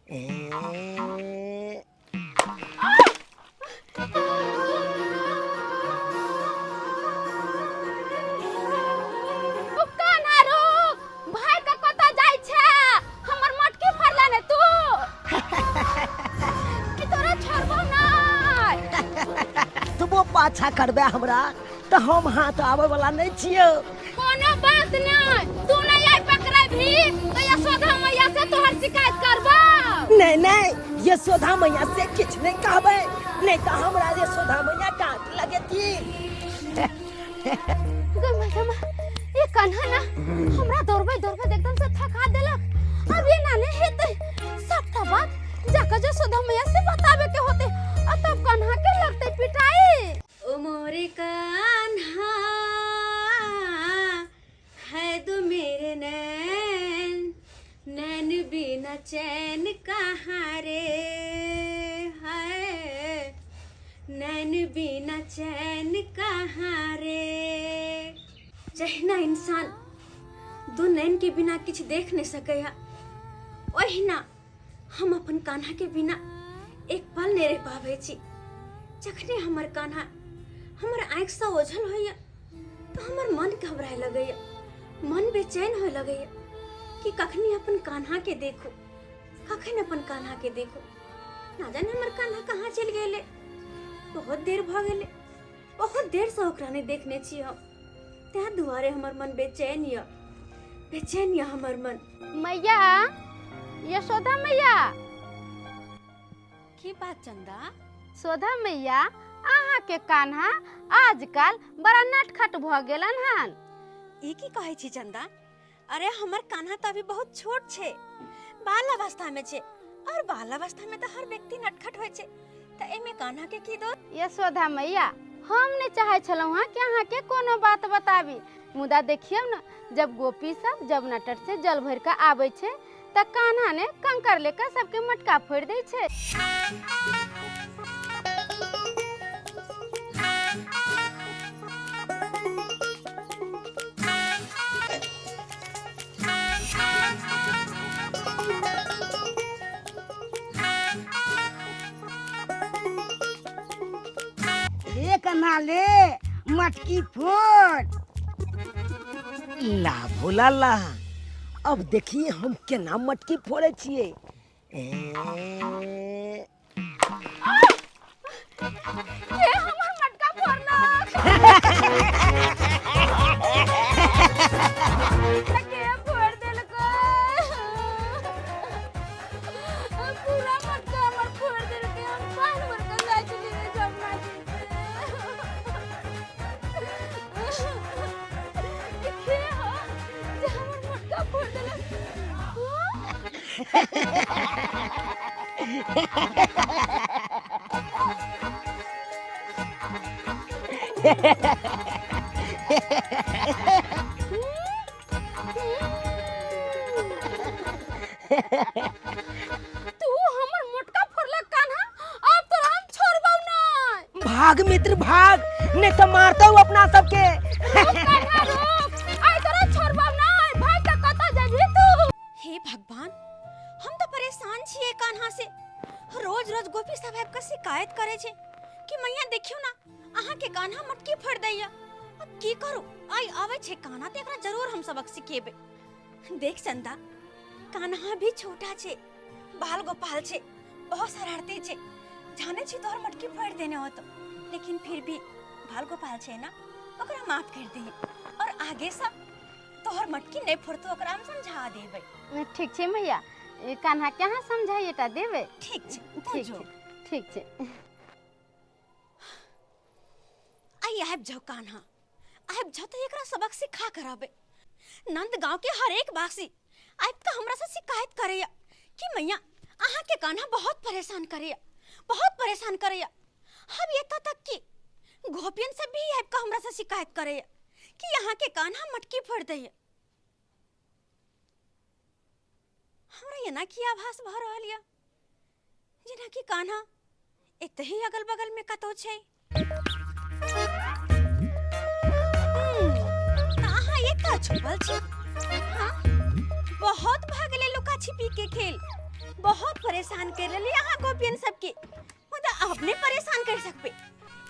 ए, रुक कान्हा रुक, भाई का कतऽ जाइ छै? हमर मटकी फड़ला ने तू, कि तोरा छोड़बौ नहि। तू पाछा करबे हमरा तऽ हम हाथ आबै वाला नहि छियौ। कोनो बात नहि, तू नहि आइ पकड़बही तऽ यशोदा मैया से तोहर शिकायत करबौ। नहीं नहीं, यशोदा मैया से किछु नहीं कहबै, नहीं तऽ हमरा यशोदा मैया डांट लगेती। गै माय गै माय, ये कान्हा ना हमरा दौड़बै दौड़बै एकदम से थका देलक। अब ये ना नहीं हेतै, सबटा बात जाकर यशोदा मैया से बताबे के होते आ तब कान्हा के लगतै पिटाई। ओ मोरे कान्हा है दो मेरे नैन, नैन बिना चैन कहाँ रे है, नैन बिना चैन कहाँ रे। जहिना इंसान दू नैन के बिना किछु देख नहीं सकैया, ओहिना हम अपन कान्हा के बिना एक पल नहीं रह पाबै छी। जखने हमर कान्हा हमर आँखिसँ ओझल होइया तऽ हमर मन घबराए लगैया, मन बेचैन होए लगैया कि कखनी अपन कान्हा के देखू, कखन अपन कान्हा के देखू। ना जाने हमर कान्हा कहाँ चलि गेलै, बहुत देर भऽ गेलै, बहुत देरसँ ओकरा नहि देखने छी हम, ताहि दुआरे हमर मन बेचैन यऽ, बेचैन यऽ हमर मन। मैया, यशोदा मैया। की बात चंदा? सोधा मैया, अहाँ के कान्हा आजकल बड़ा नटखट भऽ गेलन हन। ई की कहै छी चंदा? अरे हमर कान्हा तऽ अभी बहुत छोट छै, बाल अवस्था में छै, और बाल अवस्था में तऽ हर व्यक्ति नटखट होइ छै, तऽ एहिमे कान्हा के की दोष? यशोदा मैया, हम नहि चाहै छलहुँ हँ कि अहाँके कोनो बात बताबी, मुदा देखियौ ने, जब गोपी सब जमुना तट से जल भरि कऽ आबै छै तऽ कान्हा ने कंकर लेकर सबके मटका फोड़ि दै छै। ले कन्हा ले मटकी फोड़। ला भोला ला, अब देखिए हम केना मटकी फोड़े छियै। ए, के हमर मटका फोड़लक? के फोड़ देलकै? पूरा मटका हमर फोड़ देलकै। हम पानि भर के लाइ छलियै जमुना जी से। के हो जे हमर मटका फोड़ देलक? तू हमर मोटका फोड़लक कान्हा, अब तोरा हम छोड़बौ नहीं। भाग मित्र भाग, नहीं तो मारतौ अपना सबके। रुक कान्हा रुक, आइ तोरा छोड़बौ नहीं, भाग के कतऽ जेबही तू? हे भगवान, हम तो परेशान छियै कान्हा से। रोज रोज गोपी सब आबि कऽ शिकायत करै छै कि मैया देखियौ ना, अहाँ के कान्हा मटकी फोड़ि दैया। अब की करू, आइ आबै छै कान्हा तऽ एकरा जरूर हम सबक सिखेबै। देख चंदा, कान्हा भी छोटा छै, बाल गोपाल छै, बहुत शरारती छै। जाने छी तोहर मटकी फोड़ि देने होतो, लेकिन फिर भी बाल गोपाल छै ना, ओकरा माफ कर दही और आगे सब तोहर मटकी नहीं फोड़तो, ओकरा हम समझा देबै। ठीक छै मैया, ए, कान्हा के अहाँ समझाइए टा देबै। ठीक छै, तू ठीक जो। छै, ठीक छै। आई आबि जाओ कान्हा, आबि जाओ तऽ एकरा सबक सिखा कराबे। नंद गांव के हर एक वासी आबि कऽ हमरा से शिकायत करैया कि मैया अहाँ के कान्हा बहुत परेशान करैया, बहुत परेशान करैया। हम एतऽ तक कि गोपियन सब भी आबि कऽ हमरा से शिकायत करैया कि अहाँ के कान्हा मटकी फोड़ि दैया। हमरा एना की आभास भऽ रहल यऽ जेनाकि कान्हा एतहि अगल बगल में कतौ छै। तऽ अहाँ एतऽ छुपल छी? हाँ, बहुत भऽ गेलै लुका छिपी के खेल, बहुत परेशान कर लेली अहाँ गोपियन सबके, मुदा अब नहीं परेशान कर सकबे।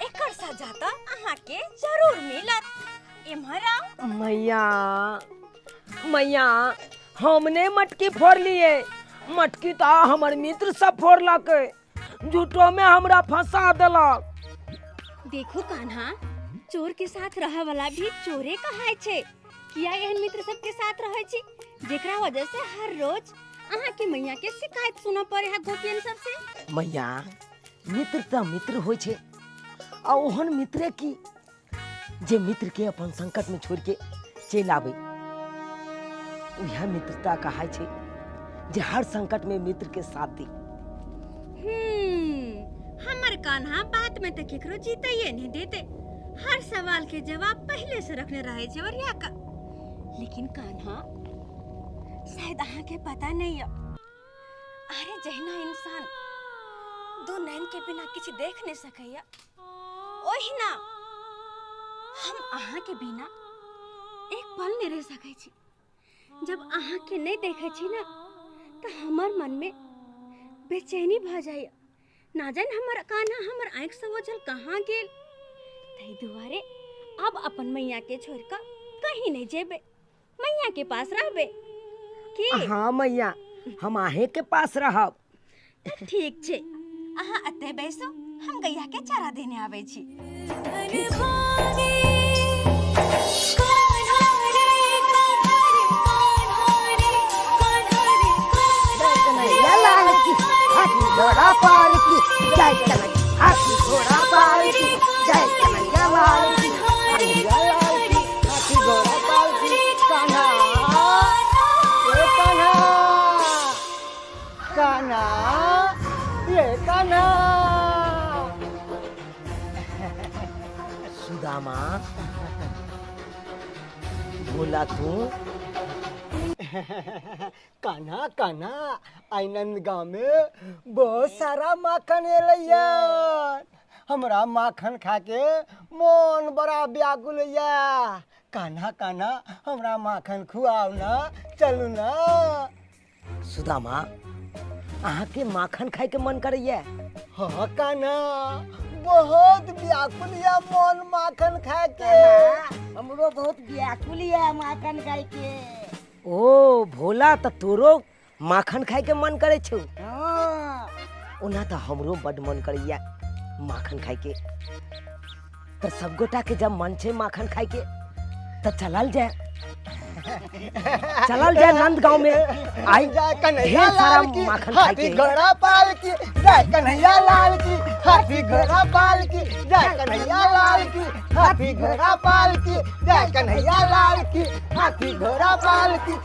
एकर सजा त अहाँ के जरूर मिलत। एम्हर आउ। मैया मैया, हमने मटकी फोड़ लिए, मटकी तो हमर मित्र सब फोड़लक, झूठो में हमरा फंसा देलक। देखो कान्हा, चोर के साथ रहे वाला भी चोरे कहाय छै। किया एहन मित्र सबके साथ रहे छी जेकरा वजह से हर रोज अहाँ के मैया के शिकायत सुनऽ पड़े है गोपियन सबसे। मैया, मित्र त मित्र होइ छै, आ ओहन मित्रे की जे मित्र के अपन संकट में छोड़ के चलि आबै, उएह मित्रता कहाय छै जे हर संकट में मित्र के साथ दी। हमर कान्हा बात में त केकरो जीतैये नहीं देते, हर सवाल के जवाब पहले से रखने रहे छै वरिया का। लेकिन कान्हा, शायद अहाँ के पता नहीं है, अरे जहिना इंसान दो नैन के बिना किछु देख नहीं सकैया, ओहिना हम अहाँ के बिना एक पल नहीं रह सकै छी। जब अहाँ के नहीं देखै छी ना तो हमर मन में बेचैनी भ जाइए। ना जान हमर कान्हा हमर आँखि से ओझल कहाँ गेल। ताहि दुआरे अब अपन मैया के छोड़ कऽ कहीं नहीं जेबै, मैया के पास रहबै की? हाँ मैया, हम अहें के पास रहब। ठीक छै, अहाँ एतै बैसू, हम गैया के चारा देने आबै छी। जय कन्हैया लाल की, हाथी घोड़ा पाल की, जय कन्हैया, हाथी घोड़ा पाल की, जय कन्हैया लाल की, कन्हैया लाल की, हाथी घोड़ा पाल की। कान्हा, ए कान्हा, कान्हा, ये कान्हा। सुदामा, भोला तू? कान्हा कान्हा, आइ नंद गाँव में बहुत सारा माखन एलैया। हमरा माखन खाके मोन बड़ा व्याकुल या। कान्हा कान्हा, हमरा माखन खुआउ ना, चलू ना। सुदामा, अहाँके माखन खाइके मन करैया? हाँ कान्हा, बहुत व्याकुल या मन माखन खाके। हमरो बहुत व्याकुल या माखन खाइके। ओ भोला, त तोरो माखन खाइके मन करै छौ? हाँ। ओना तऽ हमरो बड मन करैया माखन खाइके। तऽ सब गोटा के जब मन छै माखन खाइके तऽ चलल जाय, चलल जाय नंद गांव में। आई जय कन्हैया ढेर सारा लाल की, माखन हाथी खाइके। घोड़ा पाल की, जय कन्हैया लाल की, हाथी घोड़ा पाल की, जय कन्हैया लाल की, हाथी घोड़ा पाल की, जय कन्हैया लाल की, हाथी घोड़ा पाल की।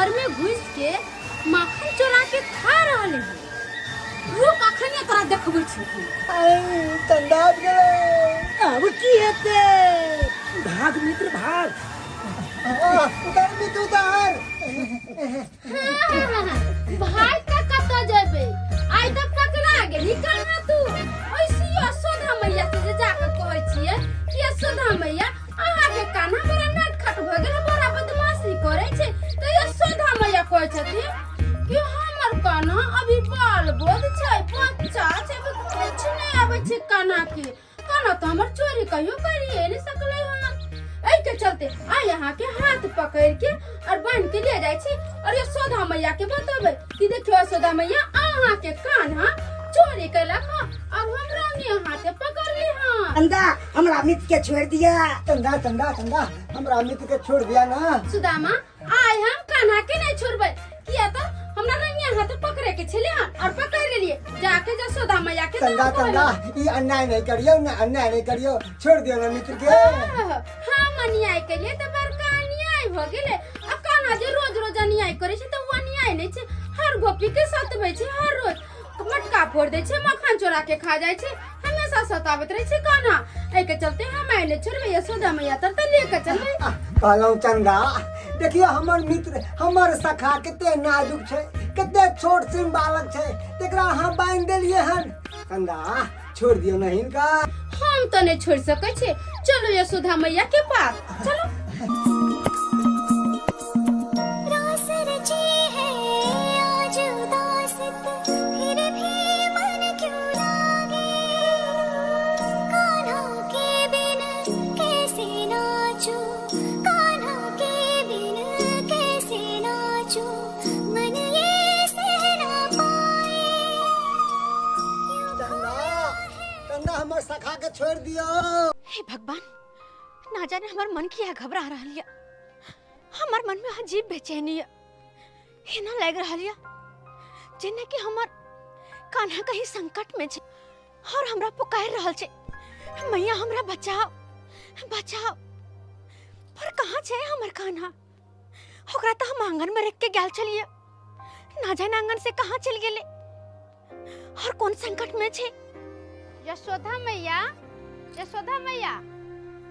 घर में घुस के माखन चोरा के खा रहल है। रुक, अखन तोरा देखबै छी। चंदा आबि गेलै। आब की हेतै? भाग मित्र, भाग। उतार मित्र, उतार। भाई का कतऽ जेबै? आइ तऽ पकड़ा गेली कहाँ तू। ऐसी यशोदा मैया से जे जाके कहै छियै कि यशोदा मैया, अहाँके कान्हा बड़ा नटखट भऽ गेल, बड़ा बदमाशी करै छै, तऽ यशोदा मैया कहै छथिन कि हमर कान्हा अभी बाल बोध छै, बच्चा छै, अभी किछु नहि आबै छै कान्हा के। कान्हा तऽ हमर चोरी कहियो करिए नहि सकलै हन। एहि के चलते आइ अहाँ के हाथ पकड़ के और बांध के ले जाइ छी और यशोदा मैया के बतेबै कि देखियो यशोदा मैया, अहाँ के कान्हा चोरी केलक हँ और हमरा ने हाथे पकड़ली हँ। चंदा, हमरा मित्र के छोड़ दिया। चंदा, चंदा, चंदा, हमरा मित्र के छोड़ दिया ना। सुदामा, आइ हम कान्हा के नहीं छोड़बै, किया तऽ हमरा रंगिया हाथ पकड़े के छले हन और पकड़ लेलिए जाके यशोदा मैया के। चंदा, चंदा, ई अन्याय नहीं करियो ना, अन्याय नहीं करियो, छोड़ दियो ना मित्र के। हम अन्याय केलिए तऽ बड़का अन्याय भऽ गेलै। आ कान्हा जे रोज रोज अन्याय करै छै तऽ ओ अन्याय नहि छै? हर गोपी के सतबै छै, हर रोज मटका फोड़ दै छै, मक्खन चोरा के खा जाइ छै, हमेशा सताबैत रहै छै कान्हा। एहि के चलते हम आइ नहि छोड़बै, यशोदा मैया तर तऽ ले के चलबै। कहलहुँ चंदा, देखियो हमर मित्र, हमर सखा कते नाजुक छै, कते छोट सिन बालक छै, तेकरा अहाँ बान्हि देलियै हन। चंदा, छोड़ दियौ ने हिनका। हम तऽ नहि छोड़ि सकै छी। चलू यशोदा मैया के पास चलू। रास रची है आज उदास, फिर भी मन क्यों लागे? कान्हा के बिन कैसे नाचूं, कान्हा के बिन कैसे नाचूं, मन ये सह ना पाए। चंदा, चंदा, हमर सखा के छोड़ दियौ। हे भगवान, ना जाने हमार मन किया घबरा रहल या। हमार मन में अजीब बेचैनी है। एना लग रहल या जेना कि हमर कान्हा कहीं संकट में छै और हमरा पुकार रहल छै, मैया हमरा बचाओ, बचाओ। पर कहाँ छै हमर कान्हा? ओकरा तऽ हम आंगन में रख के गेल छलियै, ना जाने आंगन से कहाँ चल गेलै और कोन संकट में छै। यशोदा मैया, यशोदा मैया,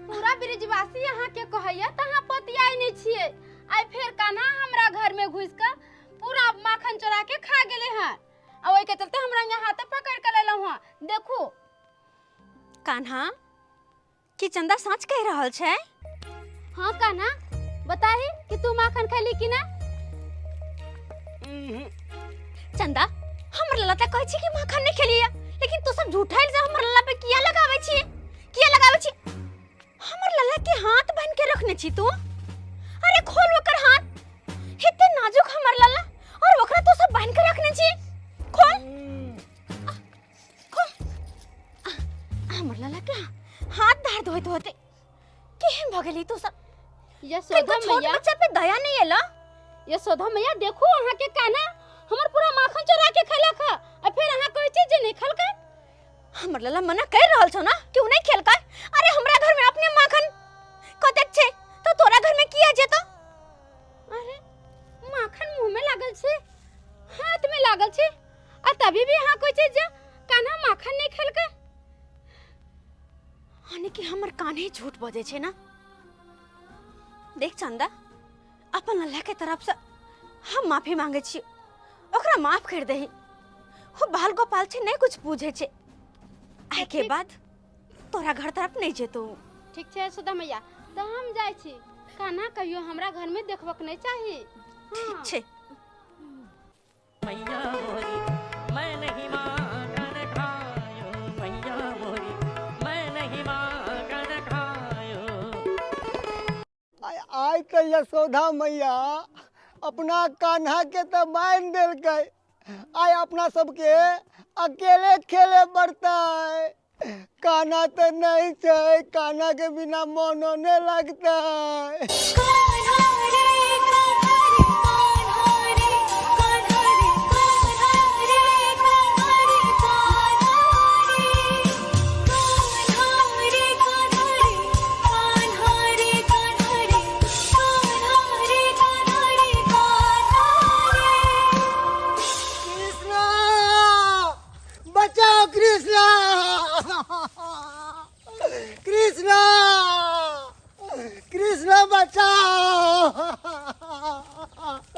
पूरा ब्रिजवासी अहाँ के कहैया तऽ अहाँ पतियाइ नहि छियै। आइ फेर कान्हा हमरा घर में घुसि कऽ पूरा माखन चोरा के खा गेलै हन आ ओहि के चलते हमरा यहाँ हाथ पकड़ के लेलहुँ हँ, देखू। कान्हा, की चंदा सच कहि रहल छै? हाँ कान्हा, बताही कि तू माखन खैली कि ना? चंदा, हमर लला तऽ कहै छै कि माखन नहि खेलियै, लेकिन तू सब झूठा इल्जाम हमर लला पे किया लगाबै छी? किया लगाबै छी? हमर लला के हाथ बान्हि के रखने छी तू। अरे खोल ओकर हाथ। एते नाजुक हमर लला और ओकरा तू सब बान्हि के रखने छी। खोल, खोल। हमर लला के हाथ दर्द होइत होते। केहन भऽ गेली तू सब? यशोदा कनिको छोट मैया, बच्चा पे दया नहीं एला। यशोदा मैया, देखू अहाँ के कान्हा हमर पूरा माखन चोरा के खेलक ह आ फेर अहाँ कहै छी जे नहि खेलकै। हमर लला मना कर रहल छौ ना कि उ नहीं खेलकै। अरे हमरा घर में अपने माखन कतेक छै तो तोरा घर में किया जेतो? अरे माखन मुंह में लागल छै, हाथ में लागल छै आ तभी भी अहाँ कहै छी जे कान्हा माखन नहि खेलकै। यानी कि हमर कान्हे झूठ बजै छै ना। देख चंदा, अपन अल्लाह के तरफ से हम माफी मांगे छी, ओकरा माफ कर दही। वो बाल गोपाल छै, नहीं कुछ पूछे छै। आइ के बाद तोरा घर तरफ नहीं जेतो। ठीक छै यशोदा मैया, तऽ हम जाइ छी। कान्हा कहियो हमरा घर में देखबक नहि चाही। ठीक छै। मैया मोरी, मैं नहीं माखन खायो, मैया मोरी, मैं नहीं माखन खायो। आइ आइ तऽ यशोदा मैया अपना कान्हा के तऽ बान्हि देलकै, आइ अपना सबके अकेले खेले पड़तै। कान्हा तऽ नहीं छै, कान्हा के बिना मोनो नहीं लगतै। कान्हा रे कान्हा रे कान्हा रे कान्हा रे कान्हा रे कान्हा रे कान्हा रे कान्हा रे कान्हा रे कान्हा रे कान्हा रे कान्हा रे कान्हा रे कान्हा।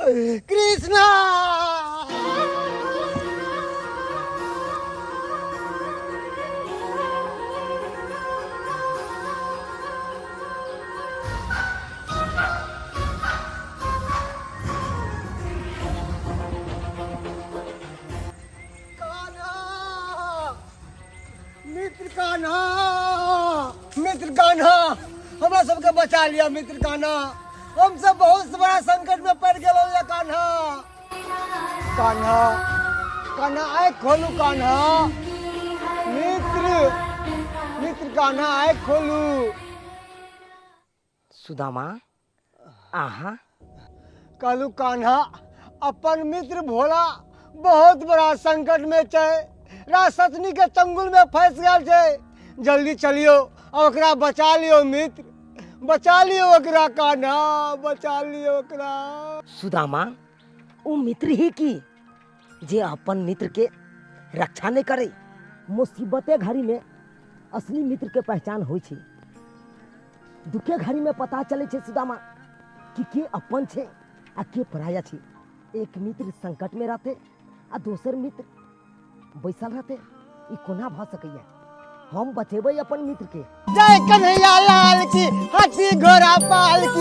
कृष्णा। कान्हा, मित्र कान्हा, मित्र कान्हा, हमरा सबके बचा लिया मित्र कान्हा। हम सब बहुत बड़ा संकट में पड़ गेलहुँ या कान्हा। कान्हा, कान्हा आँखि खोलू कान्हा। मित्र, मित्र कान्हा आँखि खोलू। सुदामा अहाँ कहलू कान्हा, अपन मित्र भोला बहुत बड़ा संकट में छै, राक्षसनी के चंगुल में फंस गेल छै। जल्दी चलियो और ओकरा बचा लियो मित्र, बचा लियो ओकरा कान्हा, बचा लियो ओकरा। सुदामा ओ मित्र ही की जे अपन मित्र के रक्षा नहीं करे। मुसीबते घड़ी में असली मित्र के पहचान होइ छै। दुखे घड़ी में पता चले छै सुदामा कि के अपन छै आ के पराया छै। एक मित्र संकट में रहते आ दोसर मित्र बैसल रहते, ई कोना भऽ सकैया? हम बचेबै अपन मित्र के। जय कन्हैया लाल की, हाथी घोड़ा पाल की।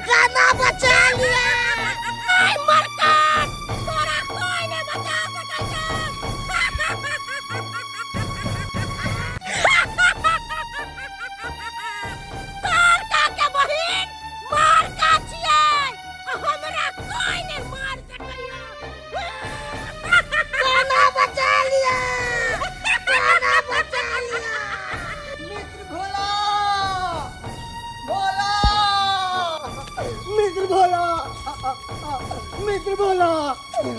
गाना बचा लिया। आई मरकट, तोरा कोई नहीं बचा सकै छै। तारका के बहिन मारका छियै, हमरा कोई नहीं मार सकैया। गाना बचा लिया, गाना बचा लिया। मित्र भोला, भोला, मित्र भोला, मित्र भोला,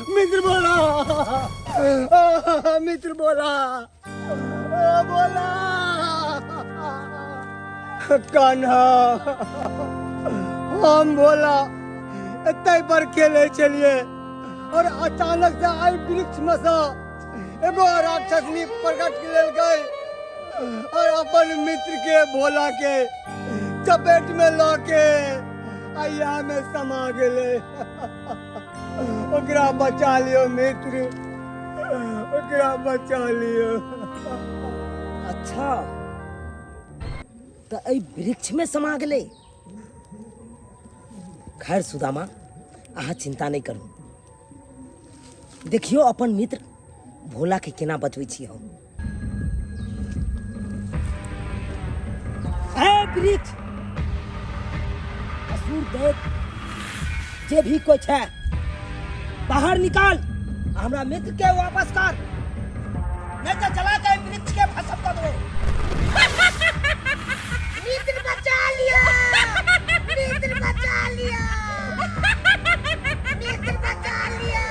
मित्र भोला, मित्र भोला, भोला। कान्हा, हम भोला एतै पर खेले छलिए और अचानक से आई वृक्ष में से एगो राक्षसनी प्रकट लेलकै और अपन मित्र के भोला के चपेट में ल के अइया में समा गेलै। ओकरा बचा लियो मित्र, ओकरा बचा लियो। अच्छा, तऽ एहि वृक्ष में समा गेलै। खैर सुदामा, अहाँ चिंता नहीं करू। देखियो अपन मित्र भोला के केना बचबै छी हम। ए वृक्ष, असुर देव जे भी कोई छै, बाहर निकाल, हमरा मित्र के वापस कर, नहीं तो जला के वृक्ष के भस्म कर दो। मित्र बचा लिया, मित्र बचा लिया, मित्र बचा लिया, मित्र बचा लिया।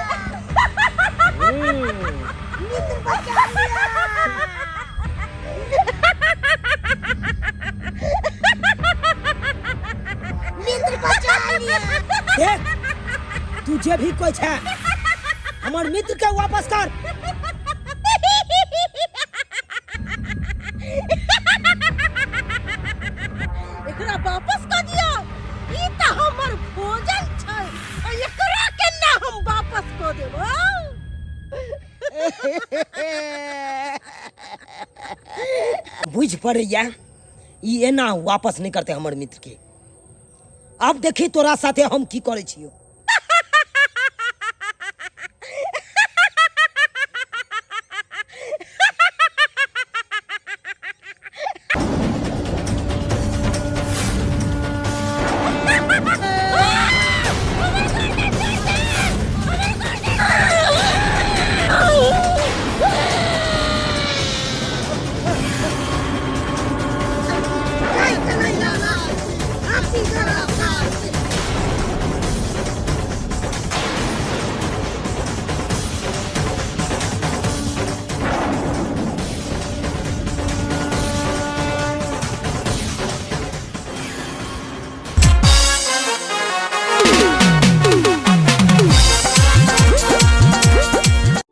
मित्र बचा लिया। देख, तू जे भी कोई छै, हमर मित्र के वापस कर। एकरा वापस कर दिया, ई त हमर भोजन छै, आ एकरा केना हम वापस कऽ देब? बुझ पड़ैया ई एना वापस नहीं करते हमर मित्र के। अब देखी तोरा साथे हम की करै छियो।